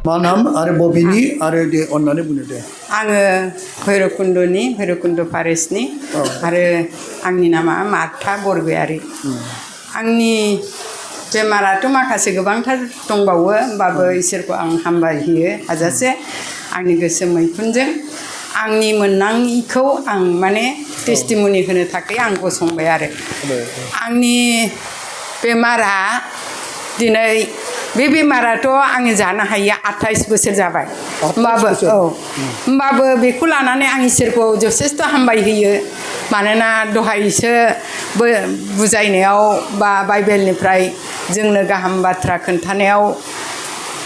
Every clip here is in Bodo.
मा नाम आरो बबेनि आरो दे अन्नानै बुंदो दे आङो भैरबकुन्दनि भैरबकुन्द फारेस्टनि आरो आंनि नामा मार्था बरगयारी आंनि बेमाराथ' माखासे गोबांथार दंबावो होमबाबो इसोरखौ आं हामबायहोयो हाजासे आंनि गोसो मैखुनजों आंनि मोननाङिखौ आं माने टेस्टिमनि होनो थाखाय आं गसंबाय आरो आंनि बेमारा दिनै बे बेमाराथ' आङो जानो हायिया 28 बोसोर जाबाय होमबाबो बेखौ लानानै आं इसोरखौ जथेस्थ' हामबायहोयो मानोना दहायसो बुजायनायाव बा बाइबेलनिफ्राय जोंनो गाहाम बाथ्रा खोन्थानायाव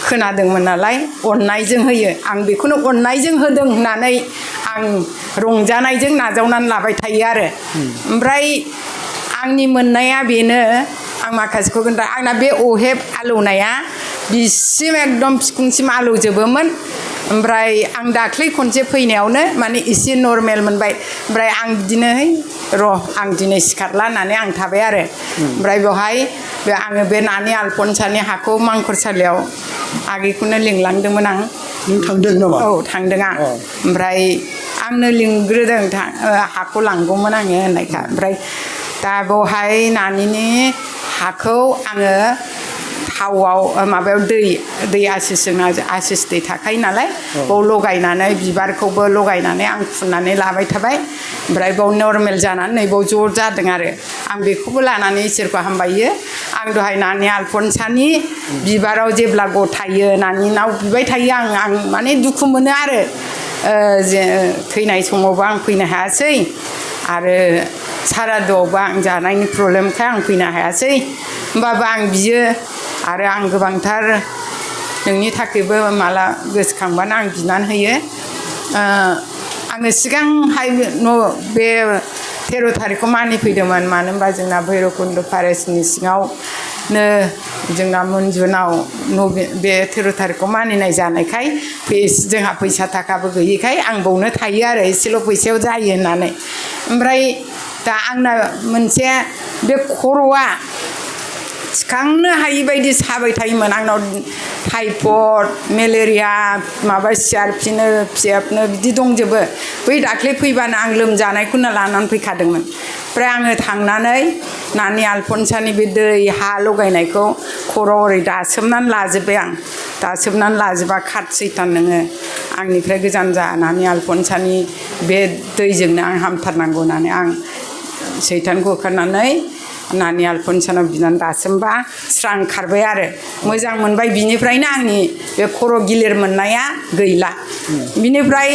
खोनादोंमोन नालाय अननायजों होयो आं बेखौनो अननायजों होदों होननानै आं रंजानायजों नाजावनानै लाबाय थायो आरो ओमफ्राय आंनि मोननाया बेनो आं माखासेखौ खोन्था आंना बे अहेब आलौनाया बिसिम एकदम बिखुंसिम आलौजोबोमोन ओमफ्राय आं दाख्लै खनसे फैनायावनो माने एसे नर्मेल मोनबाय ओमफ्राय आं बिदिनो र' आं दिनै सिखारला होननानै आं थाबाय आरो ओमफ्राय बेवहाय आङो बे नानि आलफनसानि हाखौ मांखरसालियाव आगैखौनो लिंलांदोंमोन आं नों थांदों नामा औ थांदों आं ओमफ्राय आंनो लिंग्रोदों हाखौ लांगौमोन आङो होननायखा ओमफ्राय दा बेवहाय नानिनि हाखौ आङो थावआव माबायाव दै आसिस दै थाखायो नालाय बाव लगायनानै बिबारखौबो लगायनानै आं फुननानै लाबाय थाबाय ओमफ्राय बाव नर्मेल जानानै नै बाव ज' जादों आरो आं बेखौबो लानानै इसोरखौ हामबायो आं दहाय नानि आलफनसानि बिबाराव जेब्ला गथायो नानिनाव बिबाय थायो आं माने दुखु मोनो आरो थैनाय समावबो आं फैनो हायासै आरो सारादुआवबो आं जानायनि प्रब्लेमखाय आं फैनो हायासै होमबाबो आं बियो आरो आं गोबांथार नोंनि थाखायबो माला गोसोखांबानो आं बिनानै होयो आङो सिगांहाय बे 13 थारिखखौ मानिफैदोंमोन मानो होनबा जोंना भैरबकुन्द फारेस्टनि सिङावनो जोंना मन्जुनाव बे 13 थारिखखौ मानिनाय जानायखाय जोंहा फैसा थाखाबो गैयिखाय आं बावनो थायो आरो एसेल' फैसायाव जायो होननानै ओमफ्राय दा आंना मोनसे बे खर'आ थिखांनो हायि बायदि साबाय थायोमोन आंनाव टाइफड मेलेरिया माबा सिआरपिनो पिएफनो बिदि दंजोबो बै दाख्लै फैबानो आं लोमजानायखौनो लानानै फैखादोंमोन ओमफ्राय आङो थांनानै नानि आलफनसानि बे दै हा लगायनायखौ खर' ओरै दासोमनानै लाजोब्बाय आं दासोमनानै लाजोबा खाट सैतान नोङो आंनिफ्राय गोजान जा नानि आलफनसानि बे दैजोंनो आं हामथारनांगौ होननानै आं सैतानखौ होखारनानै नानि आलफनसानाव बिनानै दासोमबा स्रां खारबाय आरो मोजां मोनबाय बिनिफ्रायनो आंनि बे खर' गिलिर मोननाया गैला बिनिफ्राय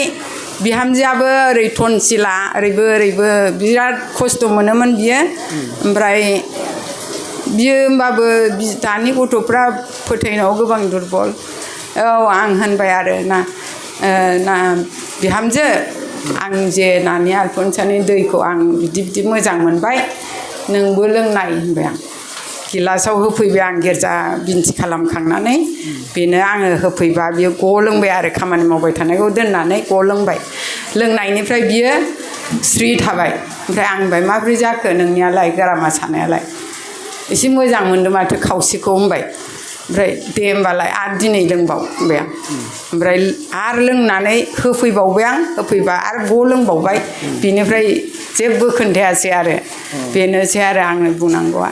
बिहामजोआबो ओरै टनसिला ओरैबो बिराद खस्थ' मोनोमोन बियो ओमफ्राय बियो होमबाबो दानि गथ'फ्रा फोथायनायाव गोबां दुरबल आं होनबाय आरो ना बिहामजो आं जे नानि आलफनसानि दैखौ आं बिदि मोजां मोनबाय नोंबो लोंनाय होनबाय आं गिलासाव होफैबाय आं गिर्जा बिन्थि खालामखांनानै बेनो आङो होफैबा बियो लोंबाय आरो खामानि मावबाय थानायखौ दोननानै लोंबाय लोंनायनिफ्राय बियो स्रि थाबाय ओमफ्राय आं होनबाय माब्रै जाखो नोंनियालाय गारामा सानायालाय एसे मोजां मोनदों माथो खावसेखौ होनबाय ओमफ्राय दे होमबालाय आरो दिनै लोंबाव होनबाय आं ओमफ्राय आरो लोंनानै होफैबावबाय आं होफैबा आरो लोंबावबाय बिनिफ्राय जेबो खोन्थायासै आरो बेनोसै आरो आंनो बुंनांगौआ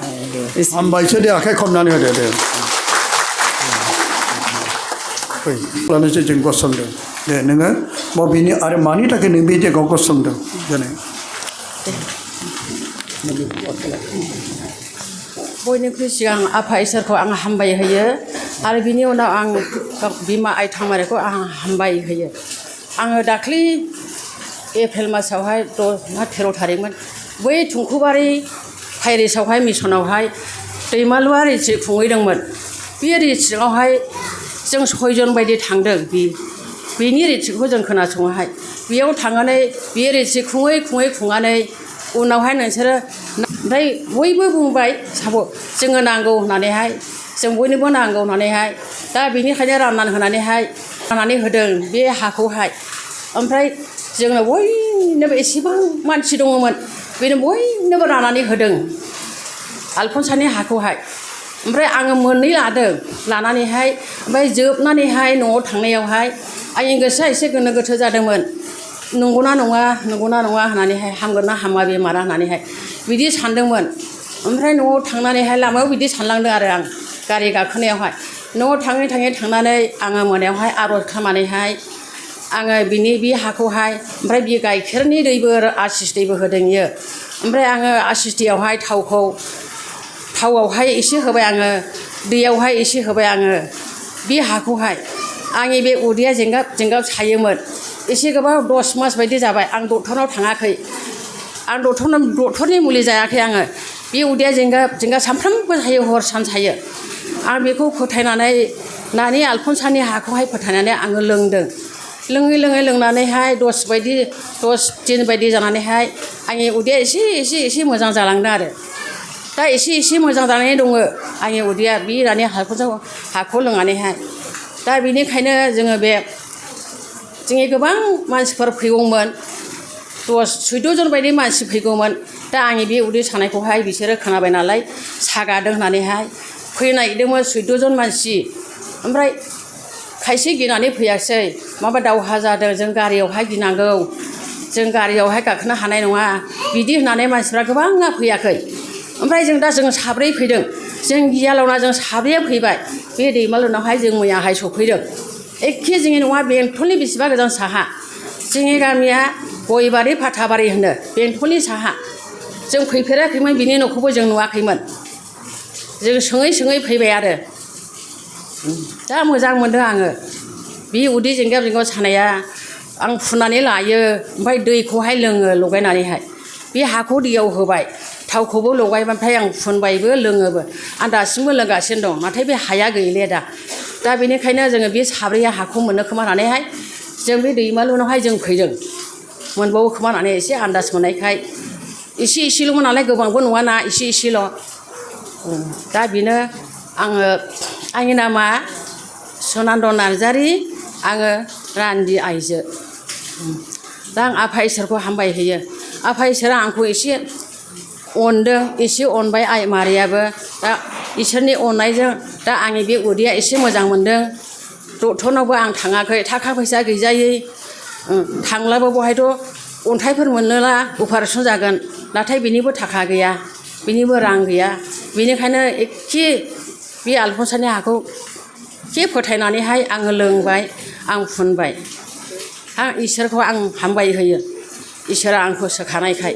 हामबायसो दे आखाइ खबनानै होदो दे लानोसो जों गसंदों दे नोङो बबेनि आरो मानि थाखाय नों बे जायगायाव गसंदों दिनै बयनिख्रुइ सिगां आफा इसोरखौ आं हामबाय होयो आरो बिनि उनाव आं बिमा आइ थांमारिखौ आं हामबाय होयो आङो दाख्लै एप्रिल मासावहाय 13 थारिखमोन बै थुंखुबारि पाइरिसावहाय मिसनावहाय दैमालुआ रिट्रिट खुंहैदोंमोन बे रिट्रिटआवहाय जों 6 जन बायदि थांदों बेनि रिट्रिटखौ जों खोनासङोहाय बेयाव थांनानै बे रिट्रिट खुङै उनावहाय नोंसोरो ओमफ्राय बयबो बुंबाय जोङो नांगौ होननानैहाय जों बयनोबो नांगौ होननानैहाय दा बेनिखायनो राननानै होदों बे हाखौहाय ओमफ्राय जोंनो बयनोबो एसेबां मानसि दङमोन बेनो बयनोबो राननानै होदों आलफनसानि हाखौहाय ओमफ्राय आङो मोननै लादों लानानैहाय ओमफ्राय जोबनानैहाय न'आव थांनायावहाय आंनि गोसोआ एसे गोनो गोथो जादोंमोन नंगौना नङा होननानैहाय हामगोन ना हामा बेमारा होननानैहाय बिदि सानदोंमोन ओमफ्राय न'आव थांनानैहाय लामायाव बिदि सानलांदों आरो आं गारि गाखोनायावहाय न'आव थाङै थांनानै आङो मोनायावहाय आर'ज खालामनानैहाय आङो बे हाखौहाय ओमफ्राय बे गाइखेरनि दैबो आसिस दैबो होदों इयो ओमफ्राय आङो आसिस दैयावहाय थावआवहाय एसे होबाय आङो दैयावहाय एसे होबाय आङो बे हाखौहाय आंनि बे उदैया जेंगाब सायोमोन एसे गोबाव 10 मास बायदि जाबाय आं डक्टरनाव थाङाखै आं डक्टरनि मुलि जायाखै आङो बे उदैया जेंगाब सानफ्रामबो सायो हर सान सायो आं बेखौ फोथायनानै नानि आलफनसानि हाखौहाय फोथायनानै आङो लोंदों लोङै लोंनानैहाय 10 दिन बायदि जानानैहाय आंनि उदैया एसे मोजां जालांदों आरो दा एसे मोजां जानानै दङ आंनि उदैया बे नानि हाखौ लोंनानैहाय दा बेनिखायनो जोङो गोबां मानसिफोर फैगौमोन 14 जन बायदि मानसि फैगौमोन दा आंनि बे उदै सानायखौहाय बिसोरो खोनाबाय नालाय सागादों होननानैहाय फैनो नागिरदोंमोन 14 जन मानसि ओमफ्राय खायसे गिनानै फैयासै माबा दावहा जादों जों गारियावहाय गिनांगौ जों गारियावहाय गाखोनो हानाय नङा बिदि होननानै मानसिफ्रा गोबाङा फैयाखै ओमफ्राय जों साब्रै फैदों जों गियालावना जों साब्रैया फैबाय बे दैमालुनावहाय जों मैयाहाय सफैदों एखे जोंनि न'आ बेंटलनि बेसेबा गोजान साहा जोंनि गामिया गयबारि फाथाबारि होनो बेंटलनि साहा जों फैफेराखैमोन बिनि न'खौबो जों नुवाखैमोन जों सोङै फैबाय आरो दा मोजां मोनदों आङो बे उदै जेंगाब सानाया आं फुननानै लायो ओमफ्राय दैखौहाय लोङो लगायनानैहाय बे हाखौ दैयाव होबाय थावखौबो लगायबाय ओमफ्राय आं फुनबायबो लोङोबो आं दासिमबो लोंगासिनो दं नाथाय बे हाया गैले दा बेनिखायनो जोङो बे साब्रैया हाखौ मोननो खोमा होननानैहाय जों बे दैमालुनावहाय जों फैदों मोनबावो खोमा होननानै एसे आन्दाज मोननायखाय एसेल'मोन नालाय गोबांबो नङाना एसेल' दा बेनो आंनि नामा सनान्द नार्जारि आङो रान्दि आइजो दा आं आफा इसोरखौ हामबाय होयो आफा इसोरा आंखौ एसे अनदों एसे अनबाय आइ मारियाबो दा इसोरनि अननायजों दा आंनि बे उदैया एसे मोजां मोनदों डक्टरनावबो आं थाङाखै थाखा फैसा गैजायै थांब्लाबो बहायथ' अन्थाइफोर मोननोला अपारेसन जागोन नाथाय बेनिबो थाखा गैया बेनिबो रां गैया बेनिखायनो एखे बे आलफनसानि हाखौ एखे फोथायनानैहाय आङो लोंबाय आं फुनबाय इसोरखौ आं हामबाय होयो इसोरा आंखौ सोखानायखाय